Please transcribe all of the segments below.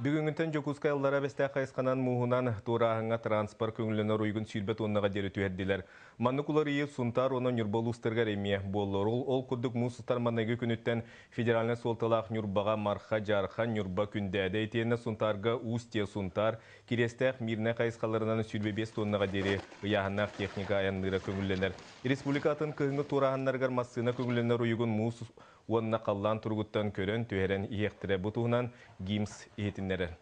Бүгүҥҥүттэн Дьокуускай Аллараа Бэстээх хайысханан мууһунан туорааһыҥҥа транспорт көҥүллэнэр уйгун 20 туоннаҕа диэри түһэрдилэр. Маннык уларыйыы Сунтаар уонна Ньурба улуустарыгар эмиэ буолла. Ол курдук муус устар маҥнайгы күнүттэн федеральнай суолталаах Ньурбаҕа Марха, Дьаархан, Ньурба, Күндээдэ итиэннэ Сунтаарга Устье, Сунтаар, Кириэстээх, Мирнэй хайысхаларынан 25 туоннаҕа диэри ыйааһыннаах техника айанныыра көҥүллэнэр. Республика атын кыһыҥҥы туорааһыннарыгар массыына көҥүллэнэр уйугун муус уонна халлаан туругуттан көрөн түһэрэн иһиэхтэрэ. Бу туһунан ГИМС иһитиннэрэр.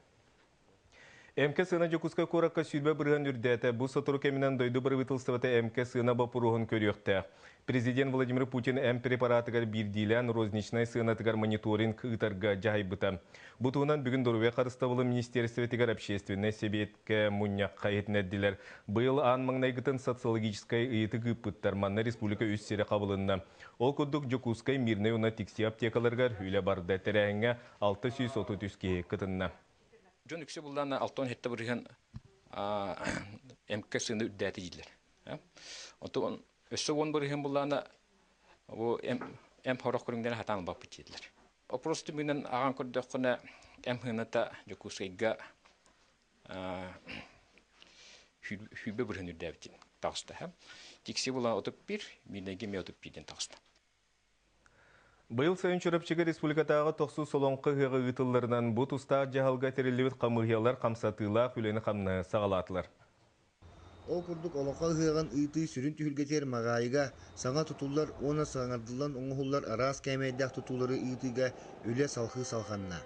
МК сыана Дьокуускай куоракка 20% үрдээтэ. Бу сотору кэминэн дойду бырабыыталыстыбата МК сыана боппуруоһун көрүөхтээх. Президент Владимир Путин эмп препаратыгар биирдиилээн розничнай сыанатыгар мониторинг ыытарга дьаһайбыта. Бу туһунан бүгүн Доруобуйа харыстабылын министиэристибэтигэр общественнай сэбиэткэ мунньахха иһитиннэрдилэр. Быйыл аан маҥнайгытын социологическай ыйытык ыыппыттар. Манна республика үс сирэ хабылынна. Ол курдук Дьокуускай, Мирнэй уонна Тикси аптекаларыгар үлэ барда. Тэрээһиҥҥэ 633 киһи кытынна. Дьон үксэ буллаана 67% МК сыана үрдээтэ дииллэр. Онтон өссө 10% буллаана бу эм хорох көрүҥнэрин хатаан ылбаппыт дииллэр. Опрос түмүгүнэн аҕан көрдөххүнэ эм сыаната Дьокуускайга 20% үрдээбит таҕыста. Тикси була 31, Миирнэйгэ эмиэ 31-ден таҕыста. Быйыл сайын Чурапчыга республикатааҕы тохсус Олоҥхо ыһыаҕа ыытылларынан бу тустаах дьаһалга тэриллибит хамыыһыйалар хамсатыылаах үлэни-хамнаһы саҕалаатылар. Ол курдук Олоҥхо ыһыаҕын ыытыы сүрүн түһүлгэтигэр Маҕаайыга саҥа тутуллар уонна саҥардыллан оҥоһуллар араас кээмэйдээх тутуулары ыытыыга үлэ салҕыы салҕанна.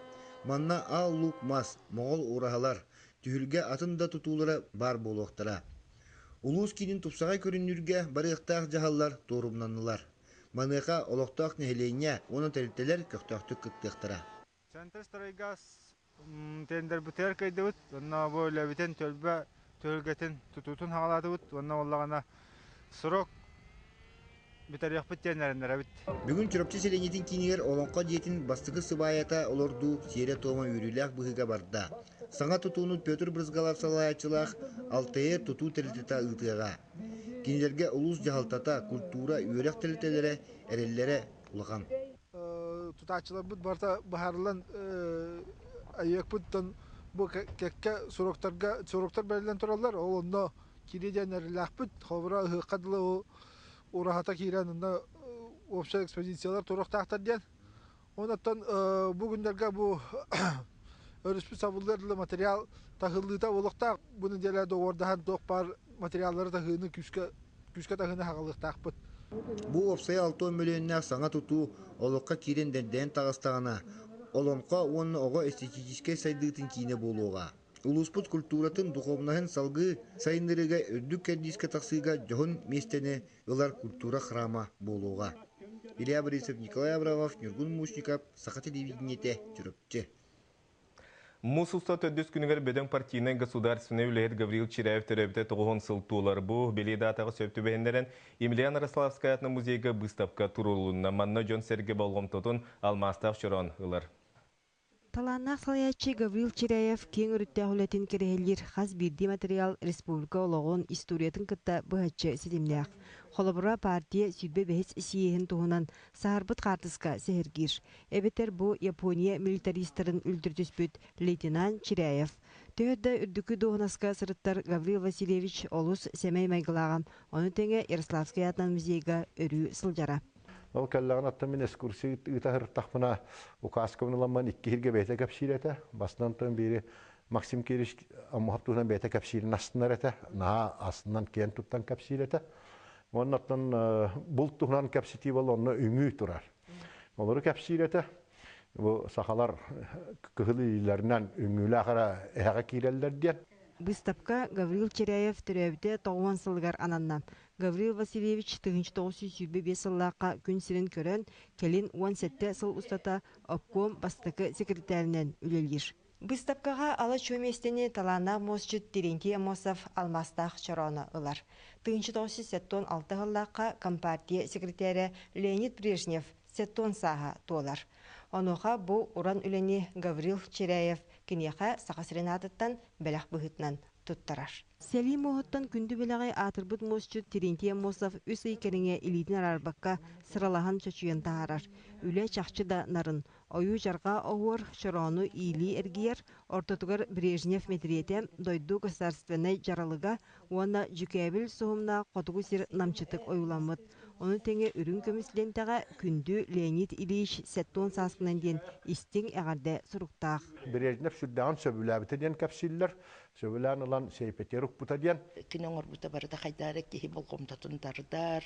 Манна Аал Луук Мас, Моҕол ураһалар, түһүлгэ атын да тутуулара баар буолуохтара. Улуус киинин тупсаҕай көрүннүүргэ барыахтаах дьаһаллар туорумнаннылар. Маныаха олохтоох нэһилиэнньэ уонна тэрилтэлэр көхтөөхтүк кыттыахтара. Центр стройгаз тендербытыгар кыайдыбыт уонна бу үлэбитин түөлбэ түһүлгэтин тутуутун хаҕалаатыбыт уонна буоллаҕына срок бүтэриэхпит диэн эрэннэрэбит. Бүгүн Чурапчы сэлиэнньэтин киинигэр Олоҥхо дьиэтин бастакы сыбаайата олордуу сиэрэ-туома үөрүүлээх быһыыга барда. Саҥа тутууну Петр Брызгалов салайааччылаах Алтайы тутуу тэрилтэтэ ыытыаҕа. Кинилэргэ улуус дьаһалтата, культура, үөрэх тэрилтэлэрэ эрэллэрэ улахан. Тутааччыларбыт барыта быһаарыллан айыахпыттан бу кэккэ суруктарга суруктар бэриллэн тураллар. Ол онно киирии диэн эрэллээхпит. Холобура ыһыахха дылы ураһата киирэн онно общай экспозициялар туруохтаахтар диэн. Онон бу күннэргэ бу өрүспүт сабыллыар дылы материал таһыллыыта буолуохтаах. Бу нэдиэлэ доҕордаһан туох баар материаллары таһыыны күүскэ күүскэ таһыыны хаҕалыахтаахпыт. Бу уопсайа 60 мөлүйүөннээх саҥа тутуу олоххо киирэн дэндэйэн таҕыстаҕына, Олоҥхо уонна оҕо эстетическэй сайдыытын киинэ буолуоҕа. Улууспут культуратын, духовноһын салгыы сайыннарыыга үрдүк кэрдиискэ тахсыыга дьоһун миэстэни ылар культура храма буолуоҕа. Илья Борисов, Николай Абрамов, Ньургун Мушников, Саха телевидениетэ, Чурапчы. Муус устар төрдүс күнүгэр бөдөҥ партийнай государственнай үлэһит Гаврил Чиряев төрөөбүтэ 90 сыл туолар. Бу бэлиэ даатаҕа сөп түбэһиннэрэн Емельян Ярославскай аатынан музейга быыстапка туруорулунна. Манна дьон-сэргэ болҕомтотун алмаастаах чороон ылар. Талааннаах салайааччы Гаврил Чиряев киэҥ өрүттээх үлэтин кэрэһэлиир хас биирдии материал республика олоҕун, историятын кытта быһаччы ситимнээх. Холобура, партия 25 съеһин туһунан саһарбыт хаартыска сэһэргиир. Эбэтэр бу Япония милитаристарын үлтүрүтүспүт лейтенант Чиряев. Төһө да үрдүкү дуоһунаска сырыттар Гаврил Васильевич олус сэмэй майгылааҕын, ону тэҥэ Ярославскай аатынан музейга өрүү сылдьара. Ол кэллэҕин аттан мин экскурсия ыыта сырыттахпына указкабын ыламмын икки сиргэ бэйэтэ кэпсиир этэ. Бастынан тон биири Максим Кирич Аммуһап туһунан бэйэтэ кэпсиирин астынар этэ. Наһаа астынан киэн туттан кэпсиир этэ. Уонна оттон булт туһунан кэпсэтии буолла онно үҥүү турар. Олору кэпсиир этэ. Бу сахалар кыһыл илиилэринэн үҥүүлээх эрэ эһэҕэ киирэллэр диэн. Быыстапка Гаврил Чиряев төрөөбүтэ 90 сылыгар ананна. Гаврил Васильевич 1925 сыллаахха күн сирин көрөн, кэлин 17 сыл устата обком бастакы секретаринэн үлэлиир. Быыстапкаҕа ала-чуо миэстэни талааннаах муосчут Терентий Аммосов алмаастаах чорооно ылар. 1976 сыллаахха Компартия секретарэ Леонид Брежнев 70 сааһа туолар. Онуоха бу уран үлэни Гаврил Чиряев киниэхэ Саха сирин аатыттан бэлэх быһыытынан туттарар. Сэлии муоһуттан күндү бэлэҕи аатырбыт муосчут Терентий Аммосов үс ый кэриҥэ илиитин араарбакка сыралаһан чочуйан таһаарар. Үлэ чахчы да нарын. Ойуу-дьарҕаа оһуор чороону иилии эргийэр, ортотугар Брежнев мэтириэтэ, дойду государственнай дьаралыга уонна дьүкээбил суһумнаах хотугу сир намчытык ойууламмыт. Ону тэҥэ үрүҥ көмүс лиэнтэҕэ күндү Леонид Ильич 70 сааскынан диэн истиҥ эҕэрдэ суруктаах. Брежнев сүрдээҕин сөбүлээбитэ диэн кэпсииллэр. Сөбүлээн ылан Сейпетер укпута диэн. Кини оҥорбута барыта хайдах эрэ киһи болҕомтотун тардар,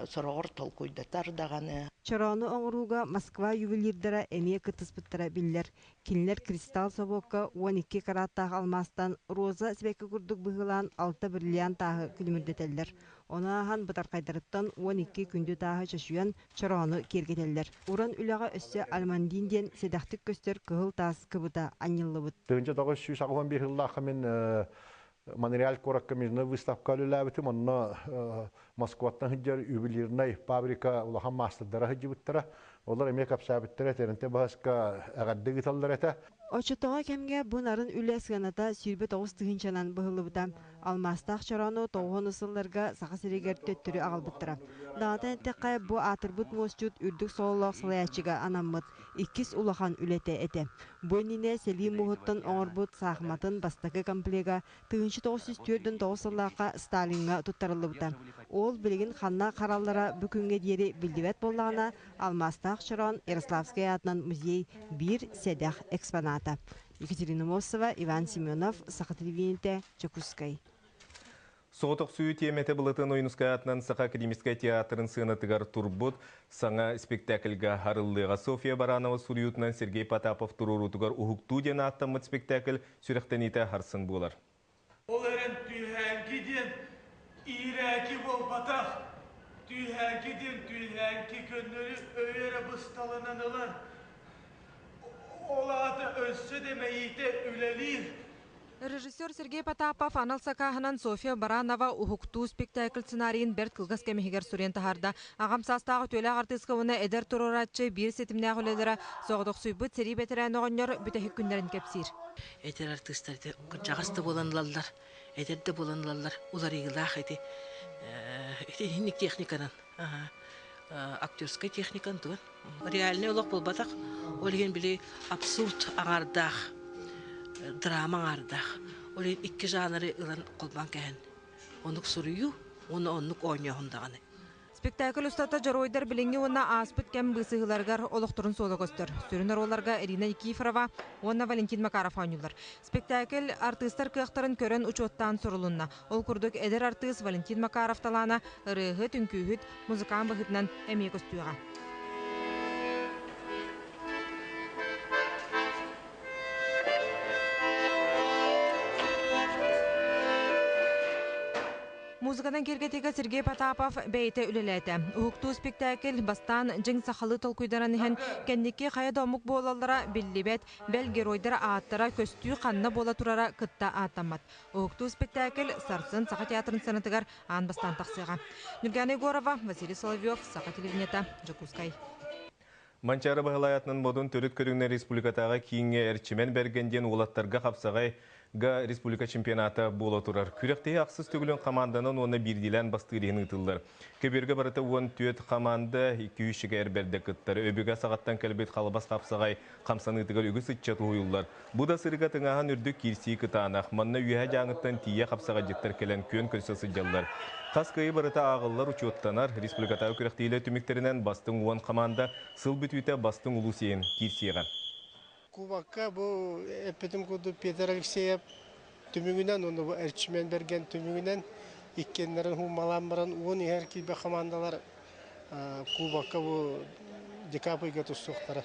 сороҕор толкуйдатар даҕаны. Чороону оҥорууга Москва ювелирдара эмиэ кыттыспыттара биллэр. Кинилэр кристалл собуокка 12 карааттаах алмаастан роза сибэкки курдук быһыылаан алта бриллиант тааһы күлүмүрдэтэллэр. Ону ааһан бытархайдарыттан 12 күндү тааһы чочуйан чороону киэргэтэллэр. Уран үлэҕэ өссө альмандин диэн сэдэхтик көстөр кыһыл таас кыбыта анньыллыбыт. 1981 сыллаахха мин Монреаль куоракка международный выставка үлэлээбитим. Онно Москваттан сылдьар ювелирнай фабрика улахан маастардара сылдьыбыттара. Олор эмиэ кэпсээбиттэрэ, тэринтэ баһаска эҕэрдэ ыыталлар этэ. Оччотооҕу кэмҥэ бу нарын үлэ сыаната 29 тыһыынчанан быһыллыбыта. Алмаастаах чороону тоҕуһун сылларга Саха сиригэр төттөрү аҕалбыттара. Даҕатан эттэххэ, бу аатырбыт муосчут үрдүк сололоох салайааччыга анаммыт иккис улахан үлэтэ этэ. Бу иннинэ сэлии муоһуттан оҥорбут саахыматын бастакы комплега 1949 сыллаахха Сталиҥҥа туттарыллыбыта. Ол билигин ханна хараллара бу күҥҥэ диэри биллибэт буоллаҕына, алмаастаах чороон Ярославскай аатынан музей биир сэдэх экспоната. Екатерина Мосова, Иван Семенов, Саха телевидениетэ, Дьокуускай. Соҕотохсуйуу тиэмэтэ Былатын Ойуунускай аатынан Саха академическай театрын сыанатыгар турбут саҥа спектакльга арыллыаҕа. Софья Баранова суруйуутунан Сергей Потапов туруоруутугар «Уһуктуу» диэн ааттаммыт спектакль сүрэхтэниитэ харсын буолар. Ол эрэн түүһээҥки диэн иирээки буолбатах. Түүһээҥки диэн түүһээҥки көннөрү өйө эрэ бысталанан ылар. Ол аата өссө да мэйиитэ үлэлиир. Режиссер Сергей Потапов анал сакааһынан Софья Баранова «Уһуктуу» спектакль сценарийын бэрт кылгас кэм иһигэр суруйан таһаарда. Аҕам саастаах үтүөлээх артыыска уонна эдэр туруорааччы биир ситимнээх үлэлэрэ соҕотохсуйбут сэрии бэтэрээн оҕонньор бүтэһик күннэрин кэпсиир. Эдэр артыыстар ити кырдьаҕас да буолан ылаллар, эдэр да буолан ылаллар, уларыйыылаах ити ити инник техниканан актерскай техникан тугун реальный олох буолбатах, ол иһин били абсурд аҥаардаах, драма аҥаардаах. Ол иһин икки жанры ылан холбоон кэһэн оннук суруйуу уонна оннук оонньооһун даҕаны. Спектакль устата дьоруойдар билиҥҥи уонна ааспыт кэм быысыһыыларыгар олохторун суола көстөр. Сүрүн оруолларга Ирина Никифорова уонна Валентин Макаров оонньууллар. Спектакль артыыстар кыахтарын көрөн учуоттаан сурулунна. Ол курдук эдэр артыыс Валентин Макаров талаана ырыаһыт, үҥкүүһүт, музыкант быһыытынан эмиэ көстүөҕэ. Музыканан киэргэтиигэ Сергей Потапов бэйэтэ үлэлээтэ. Уһуктуу спектакль бастаан дьиҥ сахалыы толкуйданан иһэн, кэнники хайа да омук буолаллара биллибэт, бэл геройдар ааттара көстүү ханна буола турара кытта ааттаммат. Уһуктуу спектакль сарсын Саха театрын сценатыгар аан бастаан тахсыаҕа. Нюргана Егорова, Василий Соловьев, Саха телевидениета, Дьокуускай. Манчаары Баһылай атынан Модун төрүт көрүҥнэр республикатааҕы кииҥҥэ Эрчимэн Бэргэн диэн уолаттарга хапсаҕайга республика чемпионата буола турар. Күрэхтэһии ахсыс төгүлүн хамаанданан уонна биирдиилээн бастыыр иһин ыытыллар. Көбүөргэ барыта 14 хамаанда 200 чигэ эр бэрдэ кыттар. Өбүгэ саҕаттан кэлбит халбас хапсаҕай хамсаныытыгар үгүс ыччат уһуйуллар. Бу да сырыыга тыҥааһын үрдүк киирсии кытаанах. Манна Үөһээ Дьааҥыттан тиийэ хапсаҕайдьыттар кэлэн күөн көрсө сылдьаллар. Хас кыайыы барыта ааҕыллар, учуоттанар. Республикатааҕы күрэхтэһиилэр түмүктэринэн бастыҥ уон хамаанда сыл бүтүүтэ бастыҥ улуус иһин киирсиэҕэ. Кубокка бу эппитим курдук Петр Алексеев түмүгүнэн уонна бу Эрчимэн Бэргэн түмүгүнэн иккиэннэрин хуумалаан баран уон иһэр киирбэх хамаандалар кубокка бу декабрь ыйга тустуохтара.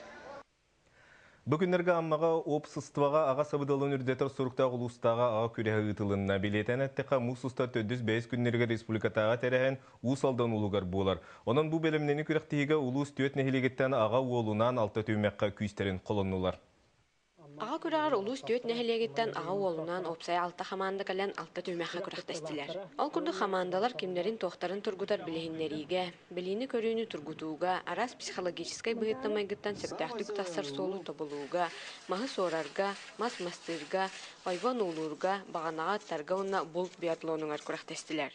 Бу күннэргэ Аммаҕа уопсастыбаҕа аҕа сабыдыалын үрдэтэр соруктаах улуустааҕы аҕа күрэһэ ыытылынна. Билиэтээн эттэххэ, муус устар төрдүс бэһис күннэригэр республикатааҕы тэрээһин Уус Алдан улууһугар буолар. Онон бу бэлэмнэнии күрэхтэһиигэ улуус түөрт нэһилиэгиттэн аҕа уолунаан алта түһүмэххэ күүстэрин холоннулар. Аҕа күрэҕэр улуус түөрт нэһилиэгиттэн аҕа уолунаан уопсайа алта хамаанда кэлэн алта түһүмэххэ күрэхтэстилэр. Ол курдук хамаандалар кимнэрин-туохтарын тургутар билиһиннэриигэ, билиини-көрүүнү тургутууга, араас психологическай быһыыттан-майгыттан сөптөөхтүк тахсар суолу тобулууга, маһы суорарга, мас мастыырга, ойбон уулуурга, баҕанаҕа ыттарга уонна булт биатлонугар күрэхтэстилэр.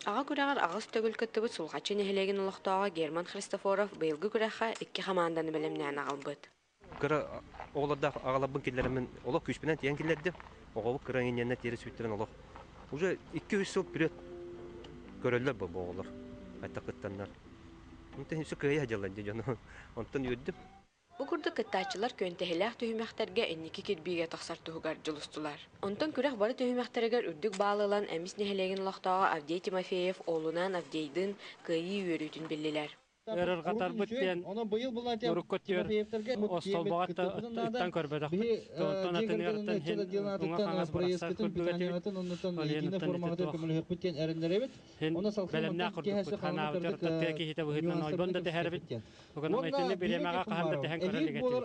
Аҕа күрэҕэр аҕыс төгүл кыттыбыт Сулҕаччы нэһилиэгин олохтооҕо Герман Христофоров быйылгы күрэххэ икки хамаанданы бэлэмнээн аҕалбыт. Кыра оҕолордоох аҕаларбын киллэрэммин олох күүспүнэн тиийэн киллэрдим. Оҕобут кыра инньэннэ тиэрэ сүүттэрэн олох уже 2-3 сыл вперед көрөллөр бу оҕолор. Хайдах кыттаннар. Онтон өссө кыайа дьаллар дии дьону. Онтон үөрдүм. Бу курдук кыттааччылар күөнтэһилээх түһүмэхтэргэ инники кирбиигэ тахсар туһугар дьулустулар. Онтон күрэх бары түһүмэхтэригэр үрдүк баал ылан Эмис нэһилиэгин олохтооҕо Авдей Тимофеев уолунаан Авдейдыын кыайыы үөрүүтүн биллилэр. Ыарырҕатарбыт диэн урукку өттүгэр остолбоҕо ыттан көрбөтөхпүт. Онтон атыныгартан иһин уҥа-хаҥас бырахсар курдук этибит. Ол иһин оттон ити туох иһин бэлэмнээх курдукпут. Ханаабытыгар тыа киһитэ быһыытынан ойбон да тэһэрбит. Угунан итини бириэмэҕэ хаһан да тэһэн көрө илик этибит.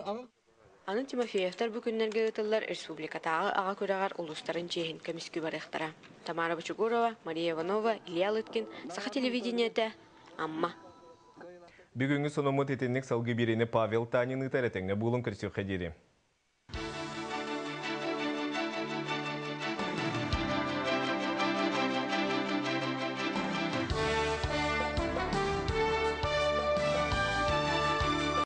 Аны Тимофеевтар бу күннэргэ ыытыллар республикатааҕы аҕа күрэҕэр улуустарын чиэһин көмүскүү барыахтара. Тамара Бочугурова, Мария Иванова, Илья Лыткин, Саха телевидениетэ, Амма. Бүгүҥҥү сонуммут итинник салгыы биэриини Павел Танин ыытар этэҥҥэ буолун көрсүөххэ диэри.